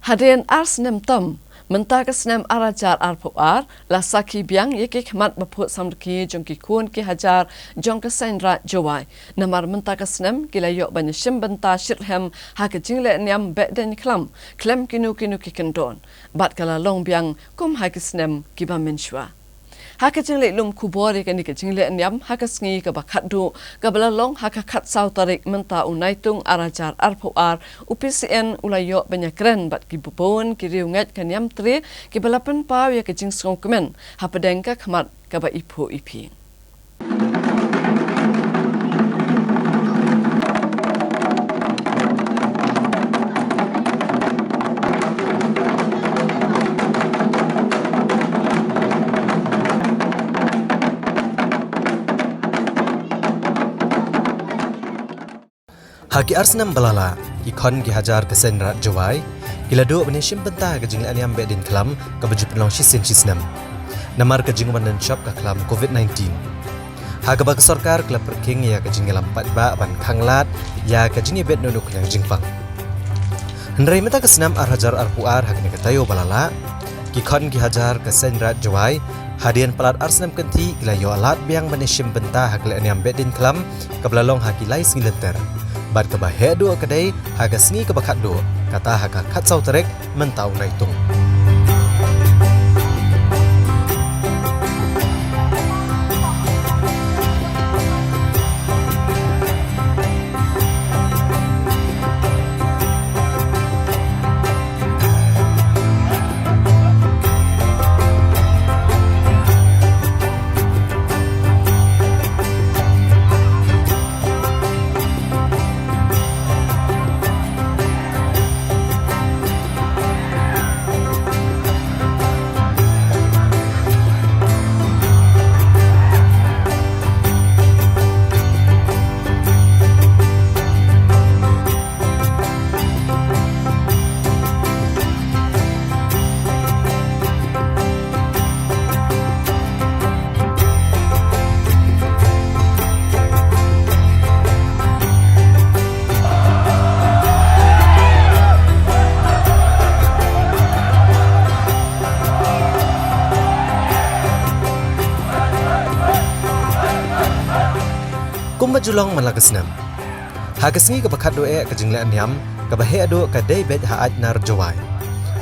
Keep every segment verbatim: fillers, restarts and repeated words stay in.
Hadien ar snem tam, mynta ka snem ar hajar arphew ar, la sakhi biang ïa ki khmat ba phuh samrkhie jong ki khun ki hajar jong ka seng Raij Jowai. Namar mynta ka snem ki la ïoh ban ïashim bynta shitrhem ha ka jingleh niam behdeiñ khlam khlem kino kino ki kyndon, bad ka la long biang kum ha ki snem kiba mynshuwa. Ha ka jingleit lum khubor ïa kane ka jingleh niam ha ka sngi kaba khatduh, kaba la long ha ka khatsaw tarik mynta u Naitung ar hajar arphew ar, u P C N u la ïoh ban ïakren bad kiba bun ki riewngeit ka niam tre, kiba la pynpaw ïa ka jingsngewkmen hapdeng ka khmat kaba iphuh iphi. Ha ki ar snem ba la lah, ki khun ki hajar ka seng Raij Jowai ki la duh ban ïashim bynta ha ka jingleh niam behdeiñ khlam kaba ju pynlong shisien shisnem, namar ka jingwan nang shop ka khlam covid nineteen. Ha kaba ka sorkar ka la pyrkhing ïa ka jingïalam paidbah ban khanglad ïa ka jingïabit nuknuk khñiang jingpang. Hynrei mynta ka snem ar hajar arphew ar ha kane ka taïew ba la lah, ki khun ki hajar ka seng Raij Jowai, hadien palat ar snem kynthih ki la ïoh lad biang ban ïashim bynta ha ka leh niam behdeiñ khlam, kaba la long ha ki lai sngi lynter. Bad kaba heh duh ka dei ha ka sngi kaba khatduh, kata ha ka khatsaw tarik mynta u Naitung. Kumba ju long man la ka snem, ha ka sngi kaba khatduh eh ka jingleh niam kaba heh duh ka dei beit ha Aitnar Jowai,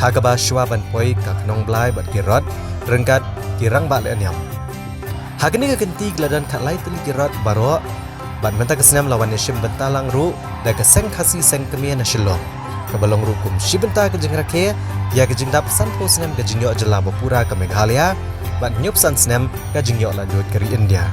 ha kaba shuwa ban poi ka khnong blai bad ki rot ryngkat ki rangbah leh niam. Ha kane ka kynti ki la don khatlai tylli ki rot baroh, bad mynta ka snem la wan ïashim bynta lang ruh da ka seng Khasi seng kmie na Shillong, kaba long ruh kum shi bynta ka jingrakhe ïa ka jingdap sanphew snem ka jingïoh jylla ba pura ka Meghalaya, bad hynñiewphew san snem ka jingïoh laitluid ka ri India.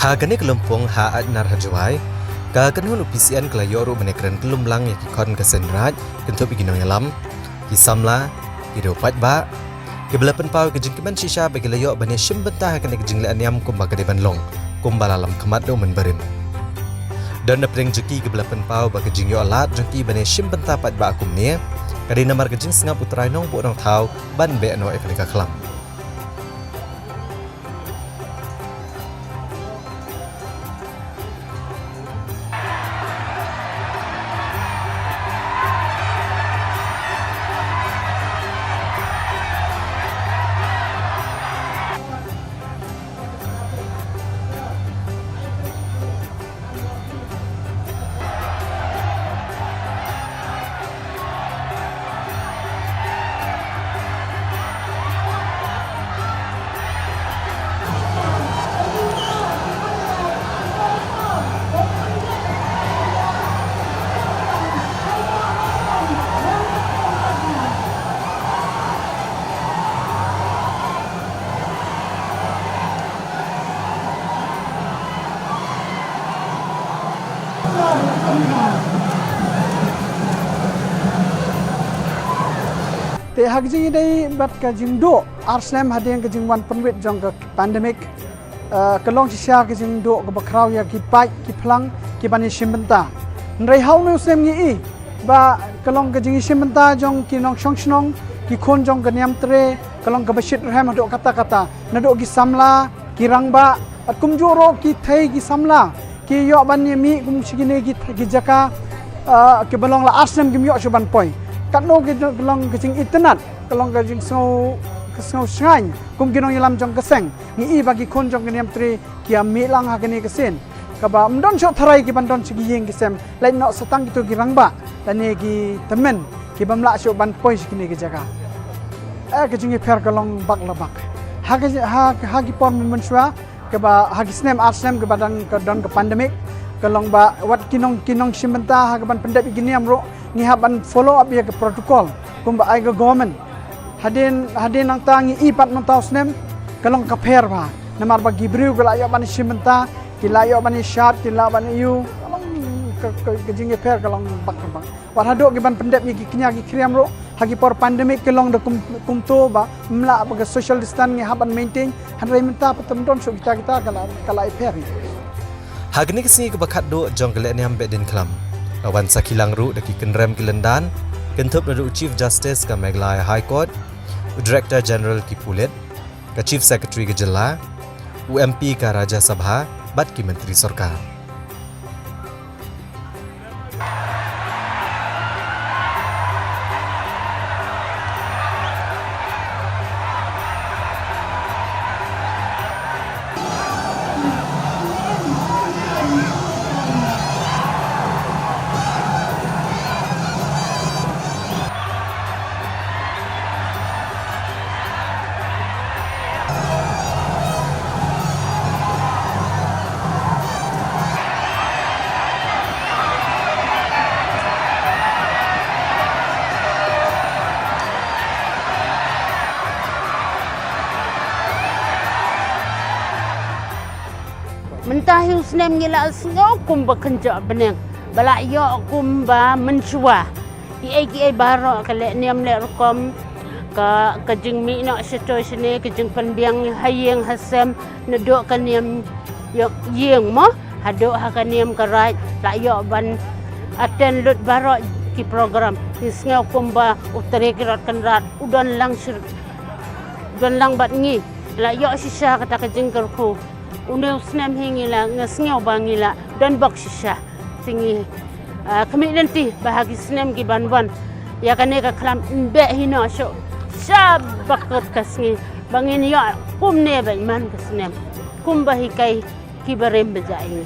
Ha kane ka lympung ha Aitnar ha Jowai, ka kynhun u P C N ka la ïoh ruh ban ïakren kyllum lang ïa ki khun ka seng Raij, kynthup ïa ki nongïalam, ki samla, ki riew paidbah, kiba la pynpaw ïa ka jingkmen shisha ba ki la ïoh ban ïashim bynta ha kane ka jingleh niam kumba ka dei ban long, kumba la lam khmat da u Myntri. Don na pdeng jong ki kiba la pynpaw ba ka jingïoh lad jong ki ban ïashim bynta paidbah kumne ka dei namar ka jingsngap U Trai Nongbuh Nongthaw ban beh noh ïa kane ka khlam. Te ha ka jingïadei bad ka jingduh ar snem hadien ka jingwan pynwit jong ka pandemic, eh, ka long shisha ka jingduh kaba khraw ïa ki paid ki phlang kiban ïashim bynta. Hynrei ha une u snem ngi i ba ka long ka jingïashim bynta jong ki nongshong shnong, ki khun jong ka niam tre, ka long kaba shitrhem haduh katta katta. Naduh ki samla, ki rangbah, bad kumjuh ruh ki thei ki samla ki ïoh ban ïamih kum shi kine ki, ki jaka, ah, kiba long la ar snem kim ïoh shuh ban poi. Katno ki long ka jingitynnad, ka long ka jingsngew, ka sngew shngaiñ kum ki nongïalam jong ka seng. Ngi i ba ki khun jong ka niam tre ki ïamih lang ha kane ka sien kaba ym don shuh tharai kiban don sha ki ïing ki sem, lait noh sa tang kito ki rangbah lane ki tymmen kibym lah shuh ban poi sha kine ki jaka. Eh, ka jingïapher ka long bak la bak. Ha ka, ha, ha ki por mynshuwa, kaba ha ki snem ar snem kaba dang ka don ka pandemic, ka long ba wat ki nong, ki nongshim bynta ha kaban pyndep ïa ki niam ruh ngi hap ban follow up ïa ka protocol kumba ai ka government. Hadien, hadien nangta ngi i pat mynta u snem ka long ka pher bha. Namar ba ki briew ki la ïoh ban shim bynta, ki la ïoh ban ïashad, ki la ban ïoh, ka long ka, ka, ka jingïapher ka long bak bak. Wat haduh kiban pyndep ïa ki kñia ki khriam ruh ha ki por pandemic ki long da kum, kumto ba ym lah ba ka social distance ngi hap ban maintain, hynrei mynta pat ym don shuh kita kita ka la, ka la ïapher. Ha kane ka sngi kaba khatduh jong ka lehniam Behdeiñkhlam, la wan sakhi lang ruh da ki kynrem ki lyndan, kynthup naduh u Chief Justice ka Meghalaya High Court, u Director General ki pulit, ka Chief Secretary ka jylla, u M P ka Rajya Sabha, bad ki myntri sorkar. Mynta hi u snem ngi la sngew kumba kynjah bneng, ba la ïoh kumba mynshuwa. Kiei kiei baroh ka lehniam leh rukom, ka, ka jingmih noh shatei shanei, ka jingpynbiang ha ïing ha sem, naduh ka niam ïoh ïing mo, haduh ha ka niam ka raid, la ïoh ban attend lut baroh ki program. Ngi sngew kumba u Trai ki Rot Kynrad u don lang shir, don lang bad ngi. La ïoh shisha kata ka jingkyrkhu. Une u snem hi ngi la, nga sngew ba ngi la don bok shisha. Te ngi, ah, khmih lynti ba ha ki snem ki ban wan, ïa kane ka khlam yn beh hi noh shuh sha ba kut ka sngi, ba ngin ïoh kumne bad man ka snem kumba hikai ki barim ba jai ngi.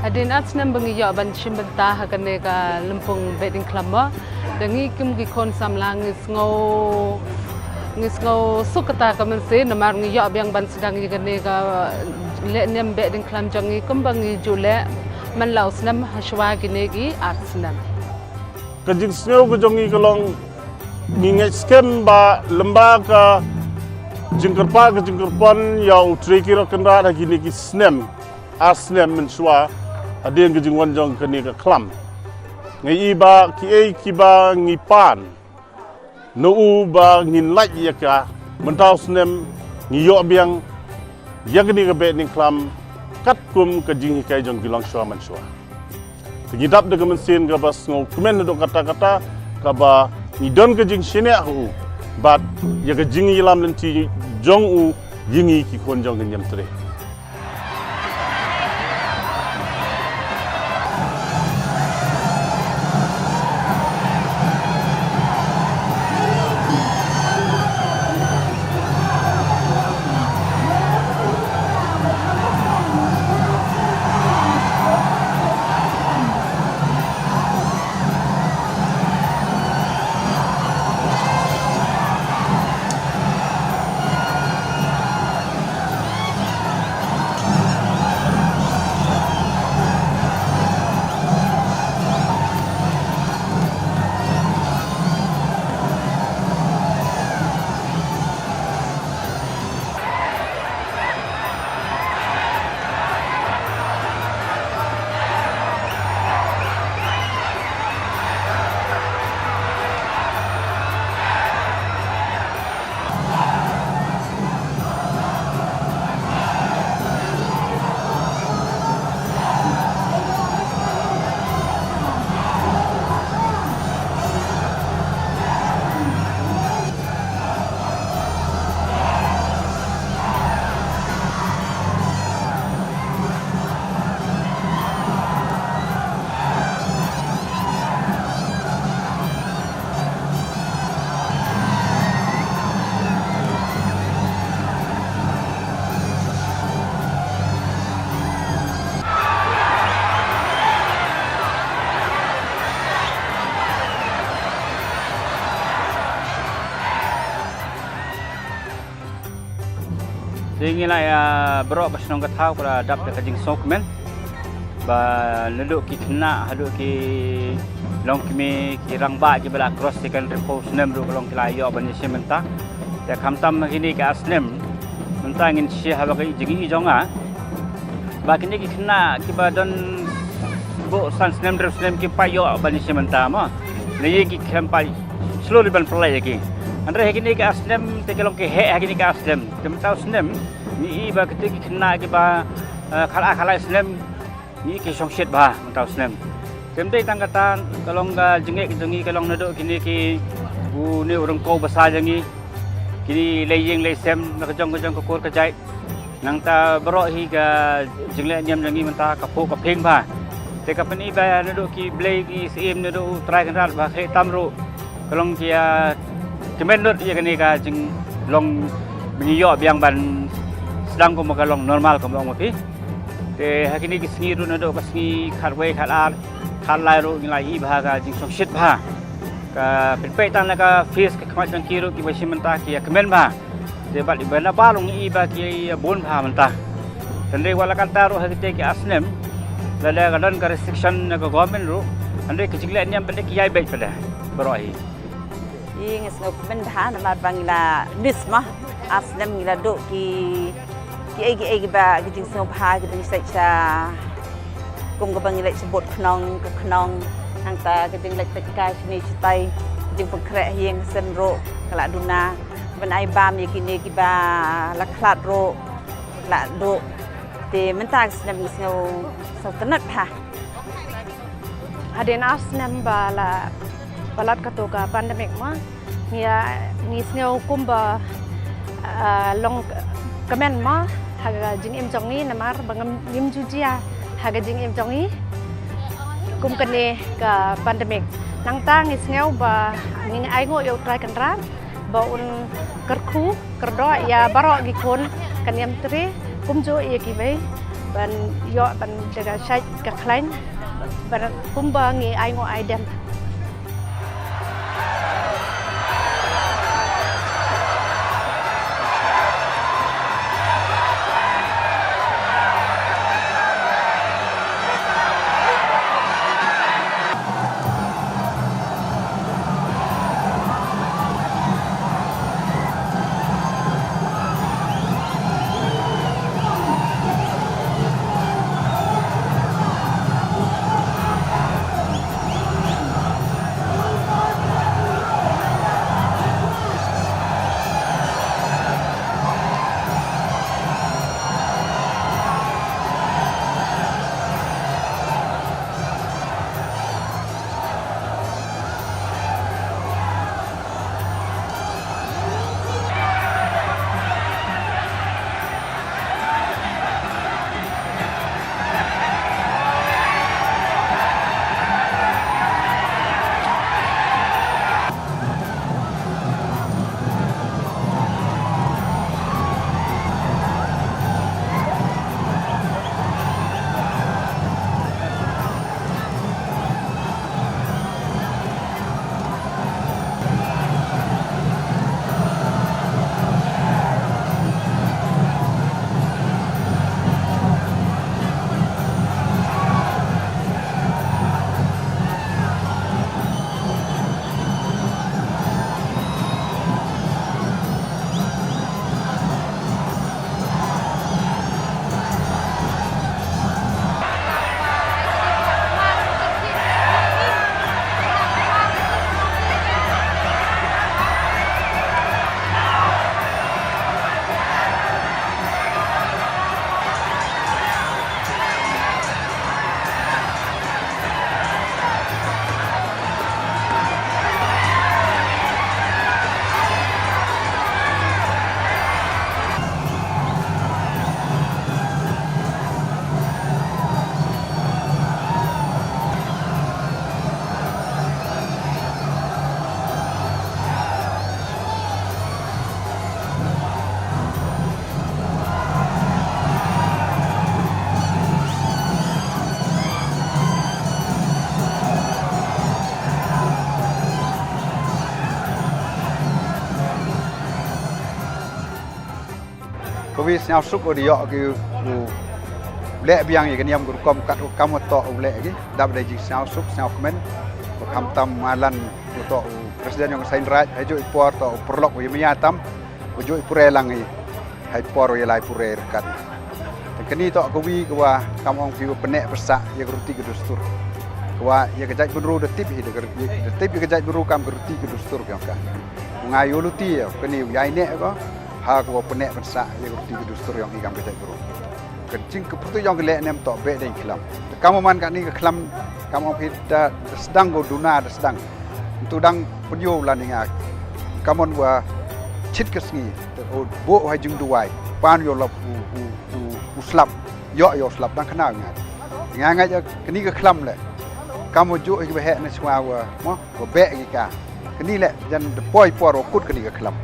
Hadien ar snem ba ngi ïoh ban shim bynta ha kane ka lympung Behdeiñkhlam mo, da ngi kum ki khun samla ngi sngew, ngi sngew suk kata ka mynsiem, namar ngi ïoh biang ban sdang ïa kane ka lehniam Behdeiñkhlam jong ngi kumba ngi ju leh man la u snem ha shuwa kine ki ar snem. Ka jingsngew ka jong ngi ka long, ngi ngeit skhem ba lyngba ka jingkyrpad ka jingkyrpon ïa u Trai ki Rot Kynrad ha kine ki snem, ar snem mynshuwa hadien ka jingwan jong kane ka khlam, ngi i ba kiei kiba ngi pan na u ba ngin lait ïa ka, mynta u snem ngi ïoh biang ïa kane ka Behdeiñkhlam katkum ka jinghikai jong ki longshuwa manshuwa. Te ngi dap da ka mynsiem kaba sngewkmen haduh katta katta, kaba ngi don ka jingshaniah ha u bad ïa ka jingïalam lynti jong u ïa ngi ki khun jong ka Niamtre. Te ngi la ïa baroh ka shnong ka thaw ka la dap da ka jingsngewkmen ba naduh ki khynnah haduh ki longkmie ki rangbah kiba la cross ïa ka hynriewphew snem ruh ka long ki la ïoh ban ïashim bynta. Te khamtam ha kine ki ar snem mynta ngin shim haba ka jingïohi jong nga ba kine ki khynnah kiba don buh san snem hynriew snem kim pat ïoh ban ïashim bynta mo. Lei ki khlem pat shlur ban pynlait ïa ki. Hynrei ha kine ki ar snem te ki long ki heh ha kine ki ar snem. Te mynta u snem ngi i ba kito ki khynnah kiba, eh, khatar khatlai snem ngi ki shongshit bha mynta u snem. Te ym dei tang kata, ka long ka jingeh ka jong ngi ka long naduh kine ki, une u ryngkew basa jong ngi, kine lei ïing lei sem na ka jong ka jong ka kur ka jait. Nangta baroh hi ka jingleh niam jong ngi mynta ka phuh ka phieng bha. Te ka pyni ba naduh ki blei ki syiem naduh u Trai Kynrad ba khleh tam ruh ka long ki, ah, kmen lut ïa kane ka jinglong ba ngi ïoh biang ban sdang kumba ka long normal kumba ong ma phi. Te ha kine ki sngi ruh naduh ka sngi khatwei khatar khatlai ruh ngi la ïohi bha ka jingshongshit bha. Ka pynpeit tang na ka face ka khmat jong ki ruh kiba shim bynta ki ïa kmen bha. Te bad iba na ba long i ba ki bun bha mynta. Hynrei wat la kata ruh ha kite ki ar snem lada ka don ka restriction na ka government ruh, hynrei ka jingleh niam pat ki ïai beit pat baroh hi. I ngi sngewkmen bha namar ba ngi la miss ma ar snem ngi la duh ki ki ei ki ei kiba ki jingsngewbha kiba ngi sait sha kum kaba ngi leit sha bud khnong ka khnong. Nangta ka jingleit peit kai shane shatai, jingpynkhreh ha ïing ha sem ruh ka la duna. Ban ai bam ïa kine kiba la khlad ruh la duh. Te mynta ka snem ngi sngew sngewtynnat bha. Hadien ar snem ba la palat kato ka pandemic ma ngi, ngi sngew kumba, ah, long kmen ma ha ka jingim jong ngi namar ba ngim, ngim ju jia ha ka jingim jong ngi kum kane ka pandemic. Nangta ngi sngew ba ngi ainguh ïa u Trai Kynrad ba un kyrkhu kyrdoh ïa baroh ki khun ka Niamtre kumjuh ïa kiwei ban ïoh ban da ka shait ka khlaiñ ban kumba ngi ainguh aidem. Wi sñiaw suk u da ïoh ki u leh biang ïa ka niam ka rukom kat u kam u toh u leh ki. Dap da jingsñiaw suk sñiaw kmen. Ba khamtam Malan u toh u president yong ka Seiñ Raij, ha juh i por toh u paralok u ïa maya tam, u juh i pure lang i ha i por u ïa lai pure ryngkat. Te kani toh ka wi ka wa kam ong phi u pyneh pynsah ïa ka ruti ka dustur. Ka wa ïa ka jaitbynriew da tip hi da ka, da tip ïa ka jaitbynriew kam ka ruti ka dustur yong ka. U nga ïa u luti ïa kani u ïai neh ko ha ka wa pyneh pynsah ïa ka ruti ka dustur yong i kam ka jaitbynriew. Ka jing ka pyrtuit yong ka leh nem toh beh dei khlam. Te kam u man kani ka khlam kam ong phi da, da sdang ko duna da sdang. Ntu dang pynïoh lan i nga. Kam on wa chit ka sngi. Te u buh ha jingduwai. Pan ïoh lap u, u, u, u slap. Ïoh ïoh slap dang khana nga. Nga nga ïa kani ka khlam leh. Kam u juh hi ba heh na chwa wa mo wa beh ki ka. Kani leh jan da poi por wa kut kani ka khlam.